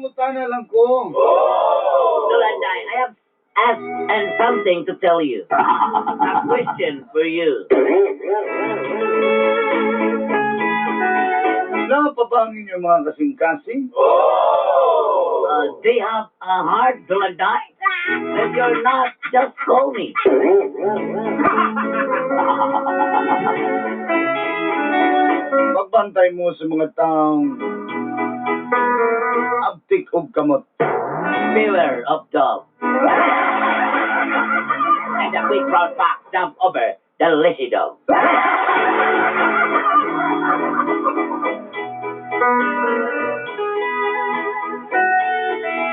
Mangutana lang ko. Dulanday, I have asked and something to tell you. A question for you. Naa pa ba ang inyong mga kasing-kasing? They have a heart, Dulanday? If you're not, just call me. Pagbantay mo sa mga taong abtik og kamot. Beware of dog. And a quick brown fox jump over the lazy dog.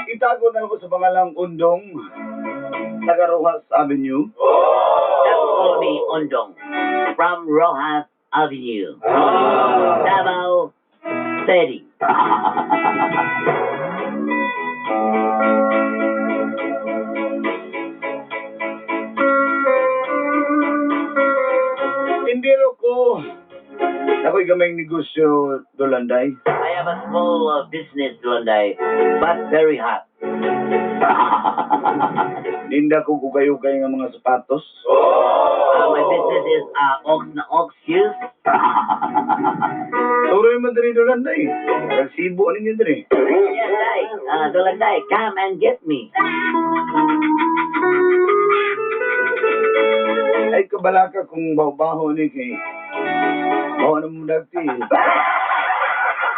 Itago na ko sa pangalang Undong, taga Rojas Avenue. Just call me Undong from Rojas Avenue, Davao City. Tindero ko. Ako'y gamayng negosyo, Dulanday. I have a small business, Dulanday, but very hot. Ninda ko kukayukay nga mga sapatos. My business is ox na ox shoes. Turoy mo diri, Dulanday. Nagsibo ninyo diri. Yes, Day. Dulanday, come and get me. Ay, kabalaka kung baho-baho ni kay baho na mo dagti.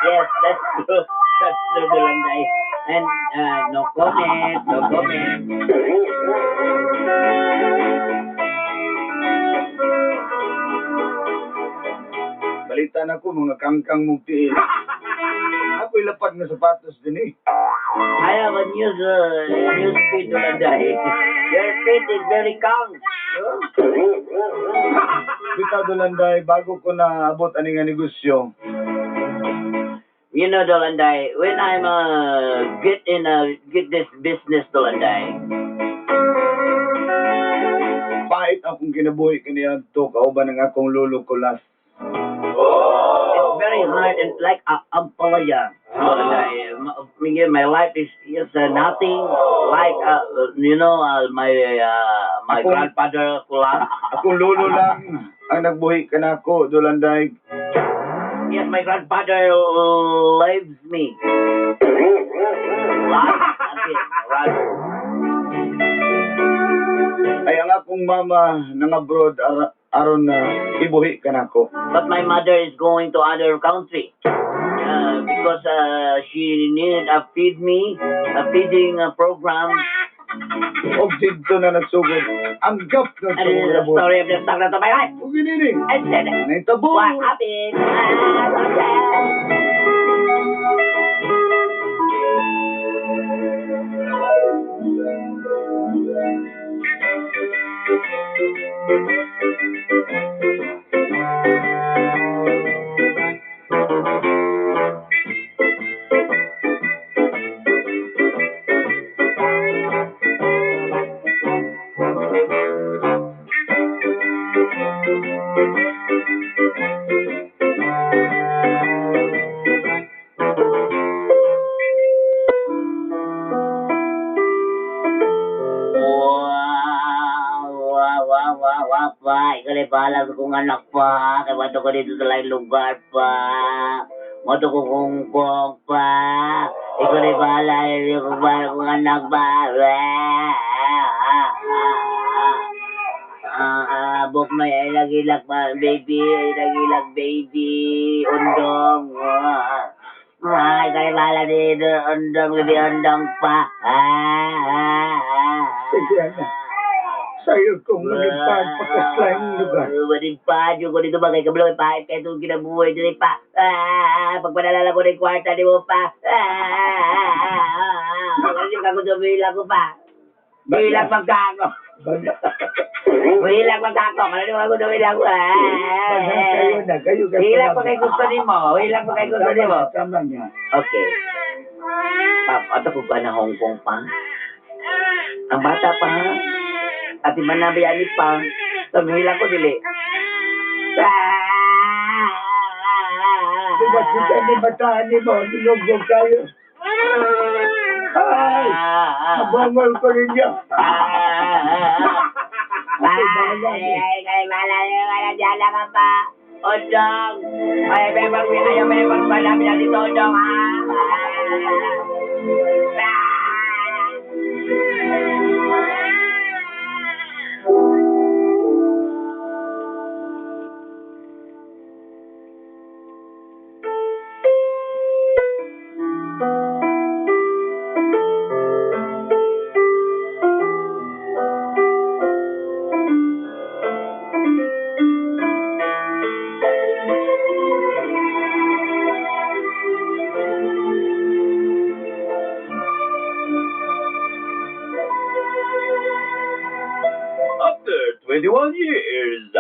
Yes, that's true. That's true, Dulanday. And no comment, no comment. Balita na ko mga kangkang mong tiil. Ako'y lapad nga sapatos din eh. I have a news feed, Dulanday. Your feet is very calm. Bitaw, Dulanday, bago ko na abot ani nga negosyo, Dulanday, when I'm get in get this business, Dulanday, pait akong kinabuhi kaniadto kauban ang akong lolo Kulas. It's very hard and like a ampalaya. Dulanday, my life is nothing like my grandfather Kulas. Akong lolo lang ang nagbuhi kanako, Dulanday. Yes, my grandfather loves me. Loves again, rather. Ay ang akong mama nang abroad aron na ibuhi kanako. But my mother is going to other country because she needed a feed me, a feeding program. Og didto na nagsugod ang gap na And this is the story of the start of my life. Ug ini And then, nahitabo. what happened? Ah, okay. Wow, pa. Ikaw na bahala sa kong anak pa. Kaya wato ko dito sa laing lugar pa. Wato ko Hong Kong pa. Ikaw na bahala. Ikaw na bahala kong anak pa. Ah, ah, buk may ay lagilak pa, baby. Ay lagilak, baby. Undong. Ah, ah, ikaw na bahala dito. Undong, baby, undong pa. Ah, ah, ah. Sige na. Sayo kong malipad pagkaslaing lugar. Malipad yung ko dito ba? Kay kabalo, pahit kayo itong kinabuhay dito pa. Ah, pagpadalala ko ng kwarta ni mo pa. Ah, kasi kako sa bilang ko pa. Bilang pagkako. Bilang pagkako. Ano ako sa bilang ko? Ah, Kayo na, kayo ka. Bilang pa kay gusto ni mo. Bilang pa kay gusto ni mo. Tama niya. Okay. Pa, ato ko ba na Hong Kong pa? Ang bata pa, ha? At manabayani pa. Tumihila ko dili. Diba kita ni bataan ni mo, nilugog kayo. Bangol ko ninyo. Ah, ay, ay, ay, wala, wala, diyan ka pa. Ondong. Ay, may mag, ayaw, may magpalami na dito, Ondong, ha? Ah. After 21 years.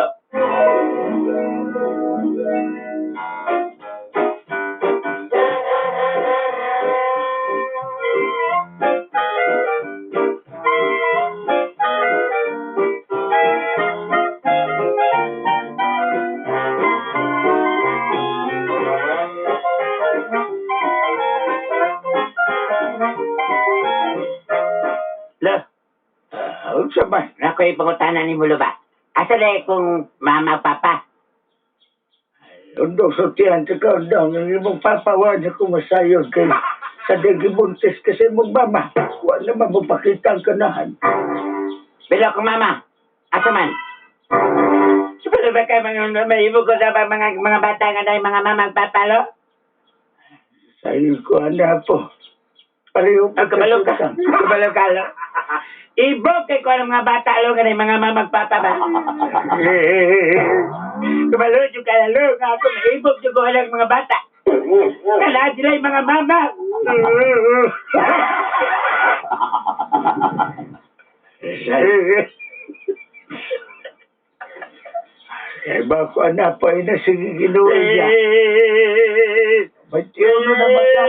Lo, Ah, unsa man? nakoy pangutana ni mo, lo ba? Asa na kung mama, papa? Undong sultihan sa ka, undong. Ang imong papa, wa niya ko masayod kay sa dagibuntis kasi imong mama. Wa naman mo pakita ang kanahan. Pero kung mama, asa man? Pero ba kayo mga mahibog ko sa mga bata nga na yung mga mama at papa, lo? Sayo ko, ana po. Pareho Ang kabalo ka. Kabalo ka, lo. Ibog kay ko ang mga bata, lo, nga na yung mga mama at papa ba? Kabalo yung ka, lo, nga ako maibog yung ko ang mga bata. Kala sila yung mga mama. Eh, ba ko ana pa ina sige ginuwi niya. Batiyo na dapat ka.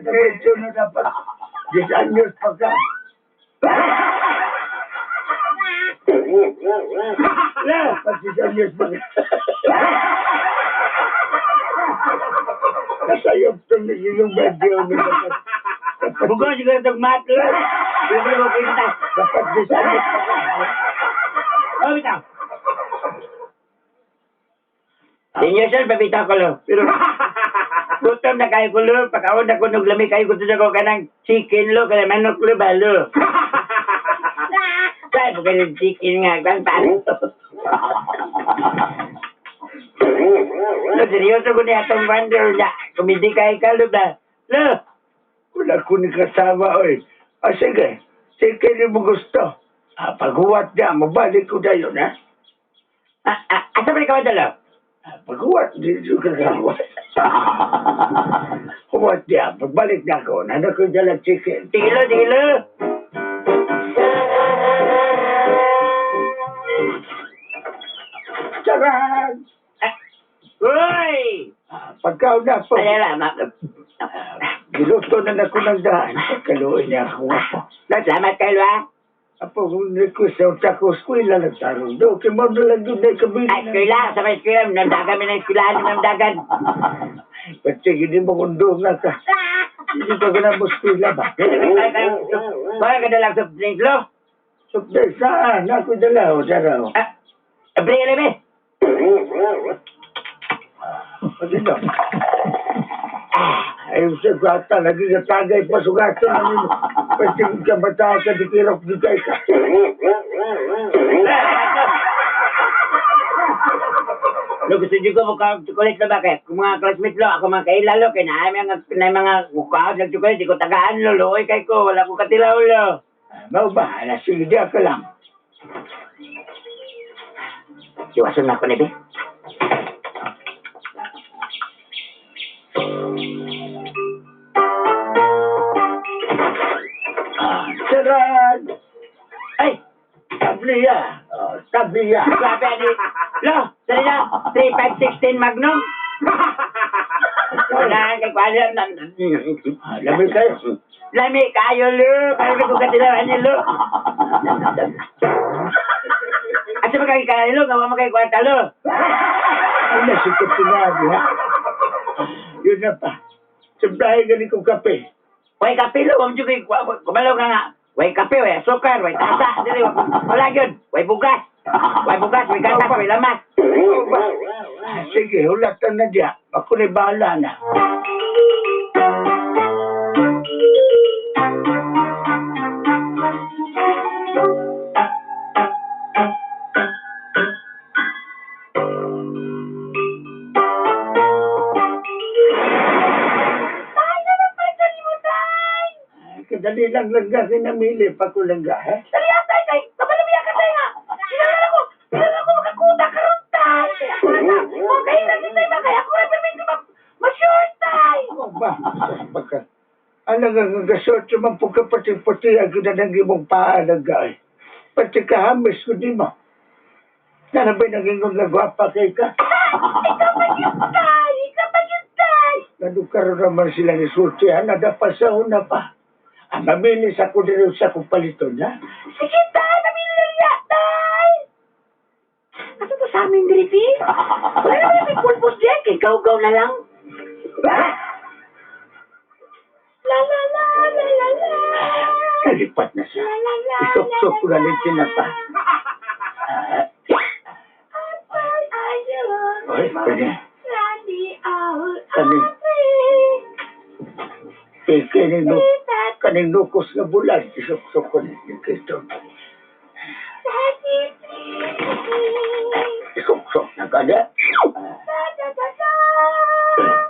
Batiyo na dapat. 10 anyos pa ka. Lo, Dapat 10 anyos pa ka. Nasayop to na yung batiyo na dapat. Dapat, bugo siguro itong mat, lo. Libre mo kwenta. dapat 10 anyos pa ka. Oh, bitaw. 10 years old, babitaw ko, lo. Pero, gutom na kayo ko, lo. Pagkaon na ko, nung lami kayo, gusto na ko kanang chicken, lo. Kanang manok, lo, ba, lo. Sabi mo kanang chicken nga. Kan, paano? Lo, seryoso ko niya itong wonder niya. Kumindi kayo ka, lo, ba? Lo, Wala ko ni kasama, oy. Ah, sige. Sige, ni mo gusto. Ah, paghuwat niya, mabalik ko dayon, ha? ah, ah, asa ba ikaw, lo? Ah, paghuwat, di ko kagawa. Huwat niya, pagbalik na ako, nana ko dala chicken. Sige, lo, sige, lo. Charan! Ah, uy! Ah, pagkaon na po. Ay, ala, ma... Giluto na na ko ng daan. Pagkaluoy niya ako nga po. Lo, salamat kayo, lo, ah. Apo, kung request sa tako, eskwela lang tarong do. Kaya mo na lang doon na kabili. Ay, eskwela, sa may eskwela, namdagan mi ng eskwelahan, namdagan. Pati, hindi mo kundo nga ka. Hindi ka ka na mo eskwela ba? Kaya ka na lang sa drink, lo. So, saan? Ako dala, o, dara, o. Ah, abre, abre. Pati no. Ah, ay, sa gata, lagi ka tagay pa sugata namin. Pati ka bata ka, di kirok di kay ka. Lo, gusto niyo ko mukha chocolate na ba? Kaya kung mga classmate lo, ako mga kaila lo, kaya na mga mukha ng chocolate, di ko tagaan lo, lo, kay ko, wala ko katilaw lo. Mau ba? Ala, sige, di ka lang. Iwasan na ako ni Be. Ah, charan! Ay, Tabliya! Oh, tabliya! grabe ani. Lo, dali na, 3, 5, 16 Magnum. Wala kay kwala na. Ah, labi kayo. Lami kayo lo, kayo ko katilaw ani lo. Asa ba kay kayo lo, gawa mo kay kwarta lo. Ano si Kapinadi, ha? Yun na pa. Simplahin galing kong kape. Way kape lo, wag jud kumalo ka nga. Way kape, way asukar, way tasa, dili wala gyud. Way bugas. Way bugas, way gatas, way lamas. Oo ba? Ah, sige, hulatan na diya. Ako ni bahala na. Tay, naman pa ito mo, tay! Ay, kadali lang langga, kinamili pa ko langga, ha? Dali ah, tay, tay! Kabalamiya ka, tay, nga! Kinala ko makakuta karon, tay! Okay, lagi, tay, ba? Kaya ako rin permit ma-short, tay! Oo ba? Pagka, alam nga gasot man po ka pati-pati ang ginanang imong paa langga, eh. Pati kahamis ko di mo. Nanabay naging nga gwapa kay ka. Ikaw pa yun, tay! Ikaw pa yun, tay! Nadukaroon naman sila ni Sulti, ha? Nadapasaw na pa. Ang mabilis ako din sa kong palito niya. Sige, tay! Mamili na niya, tay! Asa to sa amin, diri, Pi? Wala naman may pulpos diyan, kay gaw-gaw na lang. La, la, la, la, la, la. Kalipat na siya. La, la, la, Isok-sok ko la, na la, rin na pa. Ah, Apay, ayun. Oy, pwede. Lani, ahol, Kani. api. Kay kaning nu kaning nukos nga bulan, isok-sok ko ni Kristo. Isok-sok na kada. Da, da, da, da.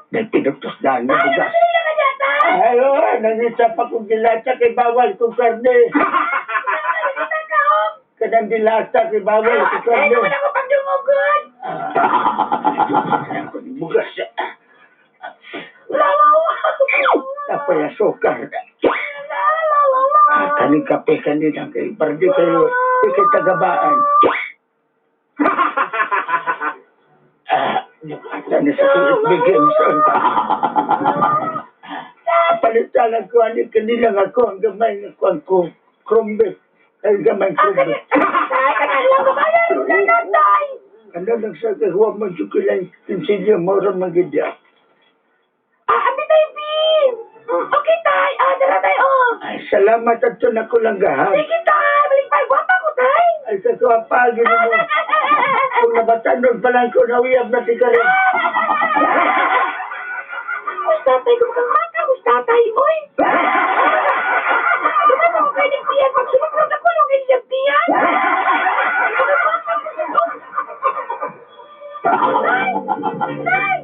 Nagpinugtos na ang Ay, bugas. nabili na ka niya, tay! Ay, oh, nangita pa kong dilata kay bawal kong karne. Nakalimutan ka, oh. Kanang dilata kay bawal kong Ay, karne. wala ko pang dumugod. Ah, ako ni bugas. La, la, la. Napay asukar. La, la, la, la. Ah, kaning kape kanina kay pardi kayo di kay tagabaan. Ah, nabata na sa tulit bigyan son. Palitan ko ani kanila nga ko ang gamay nga ko ang ko krumbe. Ay gamay Ah, krumbe. Tay, kanang gumayan. Na, tay. Ano lang sa kahuwa man jud kilang kinsilyo mo ra man gid ya. Ah, abi tay, Bin. Okay, tay. Ah, dara tay, oh. Ay, salamat at na ko lang gahan. Sige, tay. Balik pa. Gwapa ko, tay. Ay sa kuwapagin mo. Kung nabatanon pa lang ko nawiyab na ti ka rin. Kus tatay, gumakamaka. Kus tatay, oy. Dumama ko kayo ng tiyan. Pag sumakrot ako, nung ganyan tiyan. Gumakamaka ko sa to. Tay! Tay!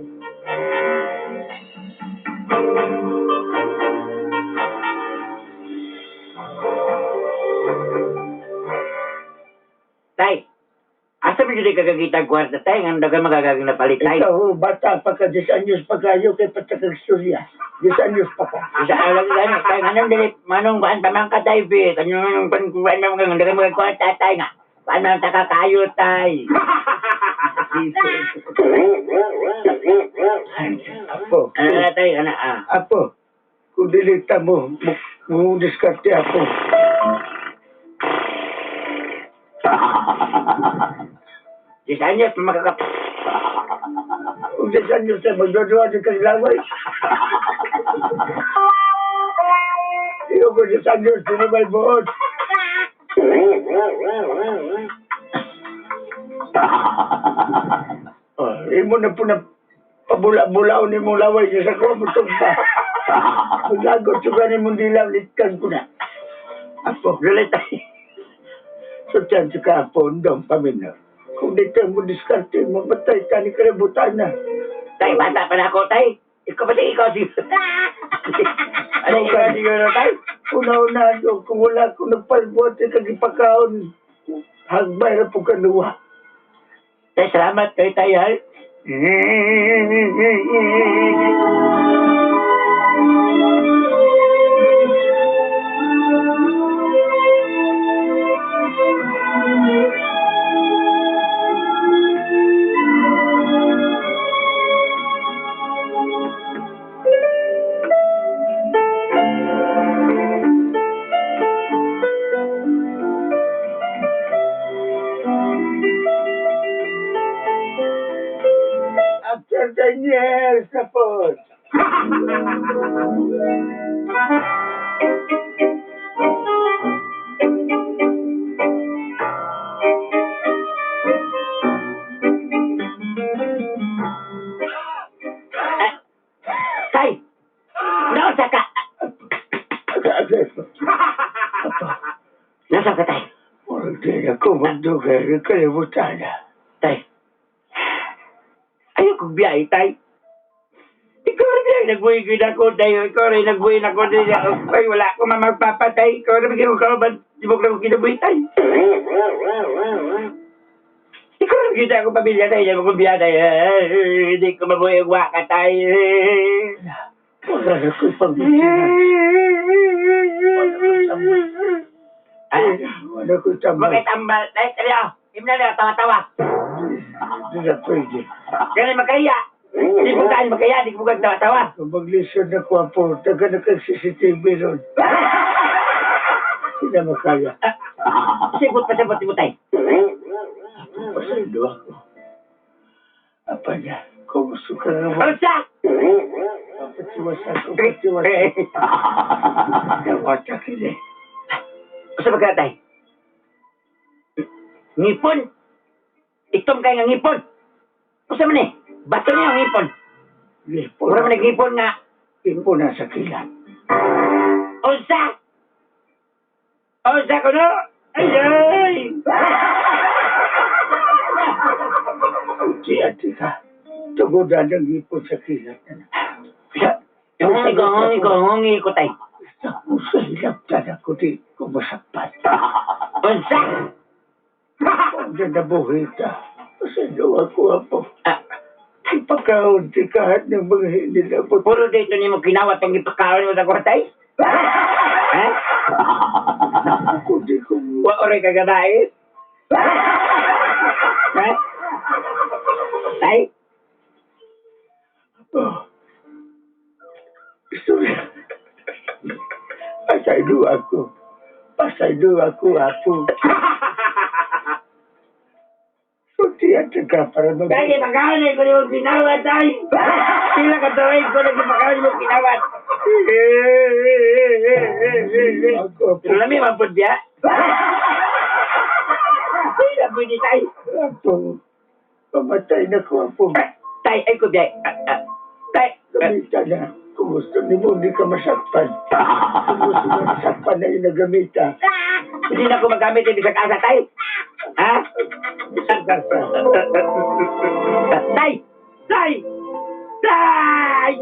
Tay, asa man jud kagagita ang kwarta tay nga dagan magagaging napalit tay. Ikaw, oh, bata pa ka, 10 anyos pa kayo kay patakag istorya. 10 anyos pa ka. Sa alam gani tay anong dili manong kuan pamangka tay bi kanyo pan kuan man nga dagan mga kwarta tay nga. Paano man takakayo tay? Apo, Ano na tay ana ah. apo, kung dilita mo, mo diskarte ako. 10 anyos makakap Kung 10 anyos na, magdodua di kang laway. Iyo ko 10 anyos, di may buot. Oh, imo na po na pabula-bulaon ni mong laway niya sa kuha mo tugpa. Maglagot suga ni mong dilaw, litkan ko na. Apo, Dili tay. So tiyan sa kapo, ndong paminaw. Kung di ka mo diskarte, mamatay ka ni kalibutan na. Tay bata pa na ako tay. Ikaw ba ikaw si Ano ikaw siguro tay? Una-una, kung wala ko nagpalbuhat, kagipakaon, hagbay na po kanuwa. Tay salamat kay tay ha. After 10 years na po. Tay! Naunsa ka? Agay pa. Apa, Nasa ka, tay? murag di na ko magdugay ng kalibutan na. Tay. Ayaw kong biyahe, tay. Ikaw rin biyahe. Nagbuhay ko na ako, tay. Ikaw rin nagbuhay na ako. Ay, wala ako mamagpapatay. Ikaw rin bigyan ko ka ba? Di mo ko kinabuhi, tay. Ikaw rin kita ako pamilya, tay. Ayaw kong biyahe, tay. Ay, hindi ko mabuhay ang waka, tay. Wala na ko'y pagbitinan. Ah, Wala ko'y tambal. Bakit tambal? Tay, tayo. Imna na, tawa-tawa. Hindi na pwede. Ganun magkaya. Di mo tayo magkaya, di mo tawa-tawa. Kung maglisod na ko po, taga na kang CCTV ron. Hindi na makaya. Ah, sipot pa sabot mo tay. Pasaylo ako. Apa niya, kung gusto ka naman, Ano siya? patiwasan ko, patiwasan. Nawata kini. Gusto ba ka tay? Ngipon. Itom kay nga ngipon. Usa man eh. Bato niya ang ngipon. Lipon. Mura man ngipon nga. Lipon na sa kilat. Unsa? Unsa kuno? Ay ay. Di ati ka. Tugudan ang ipon sa kilat na. Ngungi ko, ngungi ko, ngungi ko tay. Ako sa hilaptan ako di ko masakpan. Unsa? Ang nabuhi ka. Pasaylo ako apo. Ah, Ipakaunti kahat ng mga hinilabot. puro dito nimo kinawat ang ipakaon mo sa ko tay. Ha? Ako di ko Wa oray kagabae. Ha? Tay? Oh. Istorya. Pasaylo ako. Pasaylo ako, ako. Sultihan ka para mag... Tay, ipakaon ko nimo kinawat, tay. Sila ka tuig ko nang ipakaon mo kinawat. Ako, Pero lami man pud biya. Ay, labi ni tay. apo. Pamatay na ko, apo. Tay, ay ko biya. Ah, ah. Tay. Gamita na. Kung gusto ni mo, hindi ka masakpan. Kung gusto mo masakpan na inagamita. Hindi na ko magamit yung bisag asa, tay. Ha? Tay! Tay! Tay!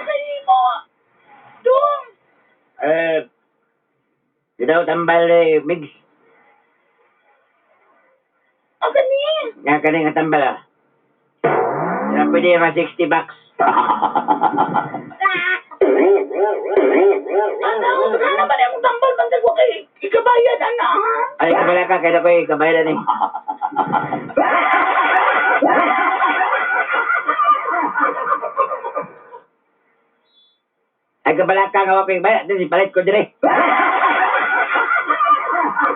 Ay mo. Dong! Eh, Ginaw tambal eh, Migs. Asa ni? Nga ka nga tambal ah. Na pwede mga $60. Ana, ano ba na yung tambal bantag wa kay ikabayan ana ha? Ay, kabala ka, kaya ko eh, kabayaran eh. Ay, kabala ka nga wakay bayad, din palit ko dire. Ano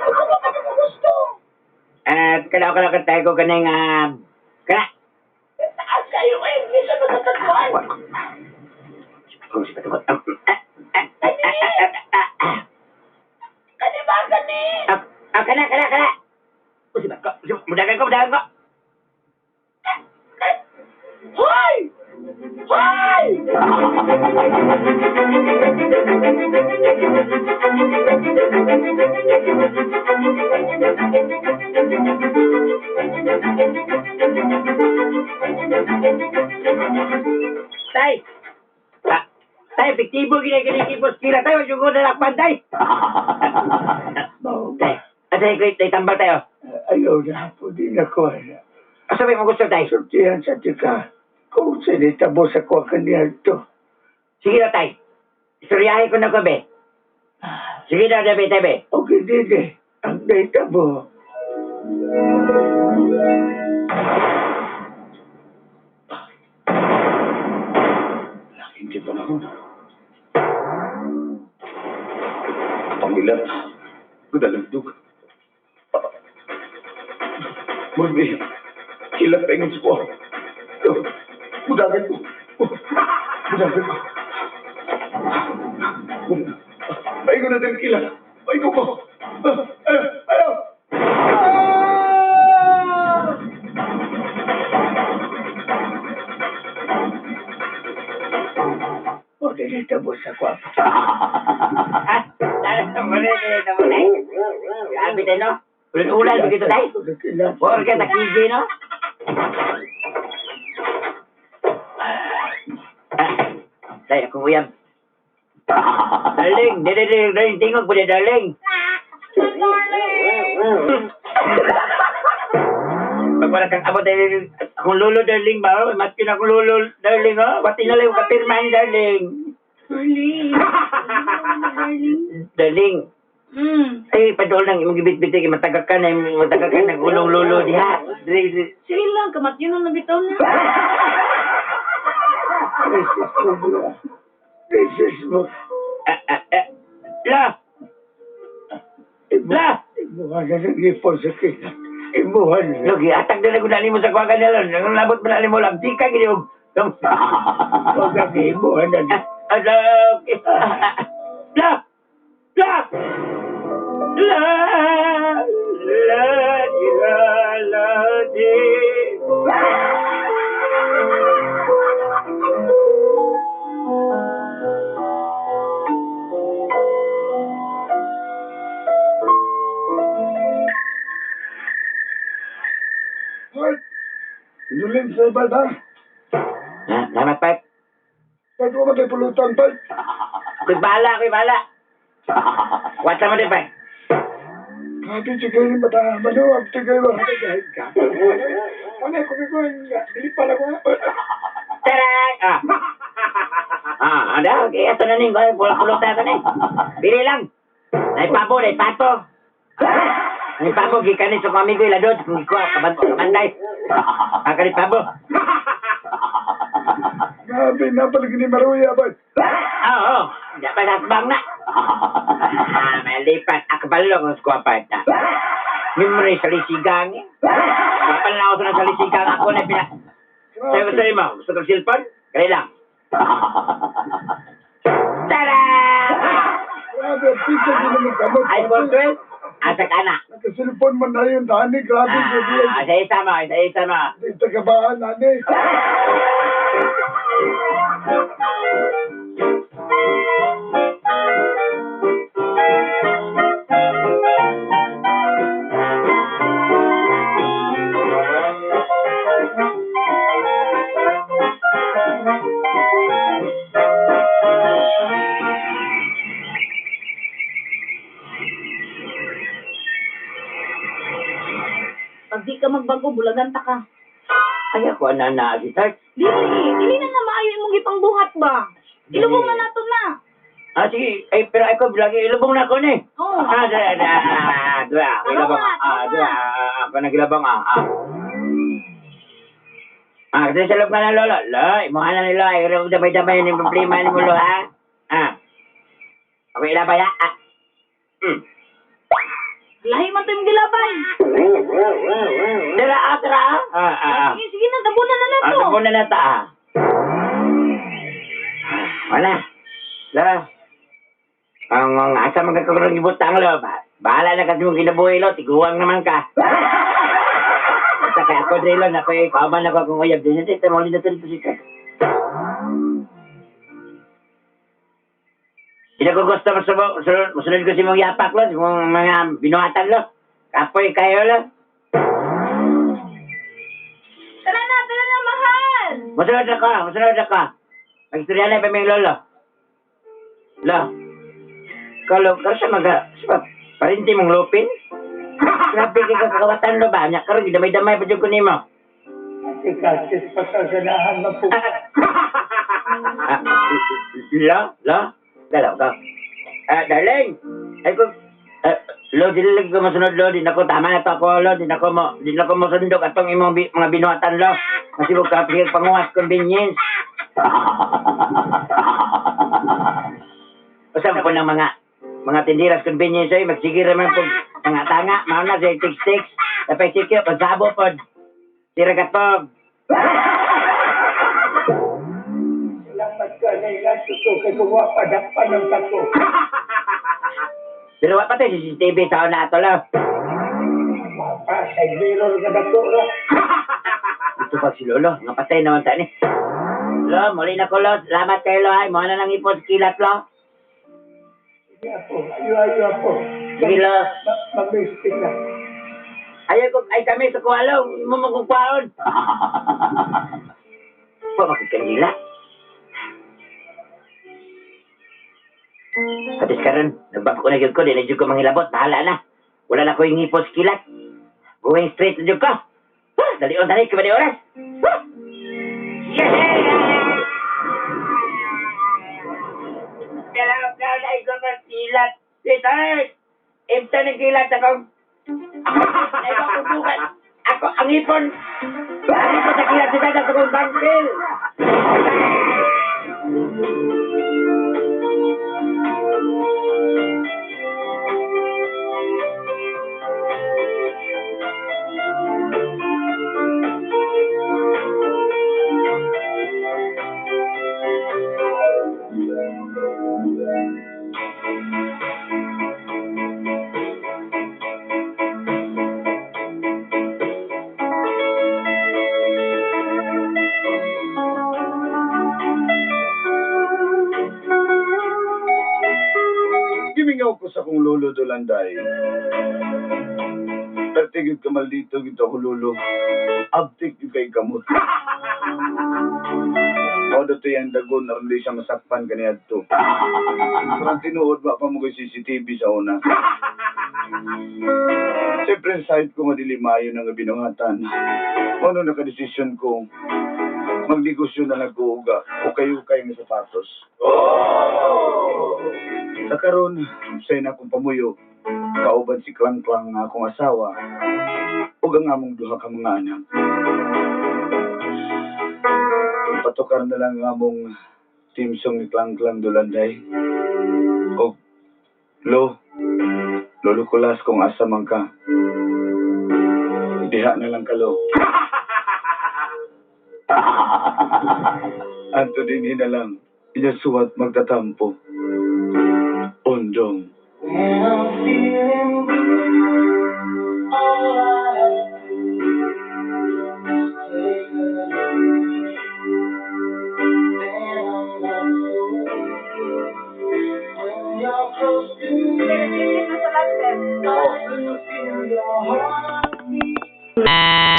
ba ka mo gusto? Eh, kada ko lang tayo ko kaning kana. Taas kayo eh, hindi siya matatagpuan. Kung si Patugot. Ah, Kani ba kani? ah, kana, kana, kana. Kung si Patugot, mudagan ko, mudagan ko. Hoy! Hoy! Tay! Ah, tay, epektibo gini-gini kira tayo, yung na lakpan, tay! Mao Tay, ba? asa ko tay tambal tayo. Ayaw na, apo. Di na ko. ana. Asa may gusto tay? Sultihan sa tika. Kung sinita mo sa kuha kaniya ito. Sige na tay. Istoryahe ko na ko be. Sige na, tabi, tabi. Okay, dili. Ang data mo. Pangilat. Gudalagdog. Murbi. Kilat pa ingon sa kuha. Budagan ko. Budagan ko. Paingon na din kilat. Paingon ko. Ayaw! Ayaw! Ah! O, dili tabo sa kwa. Ah, tara, muna, dili, tamo na. Grabe tayo, no? Ulan-ulan, begitu tayo. Kilat. Porke takiji, no? Ah, tay, akong uyab. Darling, dili, dili, darling, tingog po niya, darling. Pag wala kang abot, darling, akong lolo, darling, ba? Matkin akong lolo, darling, oh. Wati na lang yung kapirmahan, darling. Darling. Darling. Darling, ay, padol nang imong gibit-bit, kay matagak ka na, matagak ka na, gulong lolo diha. Dili, dili. Sige lang, kamatyo na nabitaw na. This is mo, bro. This is mo. Ah, ah, ah. La, La! Imuha na ng ipon sa kilat. Imuha na. Logi, atag na lang nimo sa kuha kanila. Nang labot mo na nimo lang, di ka gini og. Huwag ang imuha na. Ah, La! La! La! La! Di la la di. Hoy! Pinulin sa iba na. Ha, salamat, Pat. Ba't mo ba pulutan, Pat? Ako'y bahala, ako'y bahala. What's mo din, Pat? Grabe, sige yung mata. Maluwag, sige ba? Ano, kung ikaw, dili pala ko. Tarang! Ah. Ah, ada, okay, ito na ning, pulot na ito ni. Pili lang. Nay pabo, nay pato. Nay pabo, gikan ni sa kong amigo iladod, kung ikaw, kamanday. Ang kanit pabo. Grabe, napalag ni Maruya, ba? Oo, dapat hakbang na. Ah, malipat, akbalo kung sa kuwa pa. Memory sa lisigang. Eh. Kapal na ako sa lisigang ako na pina... Sayo sa'yo mo, gusto kong cellphone? Kaya lang. Tara! Grabe, ang pizza din naman kamot. iPhone 12? Asa ka na? Nakasilpon man na yun, Dani. Grabe, grabe. Ah, isa-isa mo, isa-isa mo. Di tagabahan, Dani. Pag di ka magbago, bulagan ta ka. Ay, ako na na, si Tart. Dili, dili na nga maayo imong gipangbuhat ba? Ilubong na nato na. Ah, sige. Ay, pero ako, lagi ilubong na ako ni. Oo. Ah, dua, dua, dua. Ilubong. Tama, Ah, tama. dua. Ah, ako nagilabong, ah, ah. Ah, kasi sa loob ka na, lolo. Lo, imuha na nila. Ay, pero damay-damay yung problema ni mo, lo, ha? Ah. Ako ilabay, ha? Ah. Lahi man to imong gilabay. Tara, ah, tara, ah. Ah, ah, ah. Sige, sige na, tabunan na Ah, nato. tabunan na ta, ah. Wala. La. Ang asa man ka karon gibutang lo. Bahala na kasi mong kinabuhi lo, tiguang naman ka. Basta kay ako dre lo, nako eh, kauban ako akong uyab din. Dito mo dito dito siya. Hindi ko gusto musunod ko si mong yapak lo, si mong mga binuhatan lo. Kapoy kayo lo. Tara na, mahal. Musunod ako, musunod ako. Magstorya na pa may lolo. Lo. Kalo, kalo siya maga, siya parinti mong lupin? Grabe kay kakawatan lo ba? Nya karon gidamay-damay pa jud ko nimo. Ikatis pa sa ganahan na po. Ah, lo, lo, dalaw ka. Ah, darling. Ay ko, ah, Lo, dili lang ko masunod, lo. Di na ko, tama na to ako, lo. Di na ko masundok atong imong mga binuhatan, lo. Masibog ka, pigil panguwas, convenience. Basta po ng mga tindiras convenience ay magsige raman po mga tanga, mao na sa tik-tik, tapay sikyo, pagsabo pod. Sira katog. Salamat ka na ilan to kay kung wapadakpan ng tako. Pero wa pa tayo CCTV sa una ato lo. Pa, sa mirror nga dako ra. Ito pag si Lolo, nga patay naman ta ni. Lo, muli na ko lo. Salamat kayo lo ay. Mo na lang ipon kilat lo. Sige ako, ayo ayo ako. Sige lo. Mag-mistik na. Ayaw ko, ay kami sa kuwalo. Mo magkukwaon. Pa, makikandila. Atis karon, nagbago na gyud ko, di na gyud ko manghilabot, bahala na. Wala na ko yung ipon sa kilat. Going straight na gyud ko. Ha, dali on, dali, kibali oras. Ha! Yeah! Kailangan ka na ikaw ng kilat. Sweetheart! Imta ng kilat akong... Ay, ikaw kubukan. Ako, ang ipon. Ang ipon sa kilat si Dada sa akong bangkil. Gimingaw ko sa kong lolo Dolanday. Pertigid ka maldito gito ako lolo. Abtik yung kay gamot. Mao dato yung dagon aron di siya masakpan kaniadto. Pero ang tinuod ba pa mo kay CCTV sa una. Siyempre side ko nga dili maayo na nga binuhatan. Mao no nakadesisyon ko magnegosyo na lang ko uga o kayo kay nga sapatos. Sa karon, say na akong pamuyo, kauban si Klang-Klang nga akong asawa, ug ang among duha ka mga anak. Patukar na lang ang among team song ni Klang-Klang Dulanday. Og, Lo, Lolo Kulas kung asa man ka. Diha na lang ka, Lo. Anto din na lang, inyasuwat magtatampo. Ondong. Sir, na sa last, sir.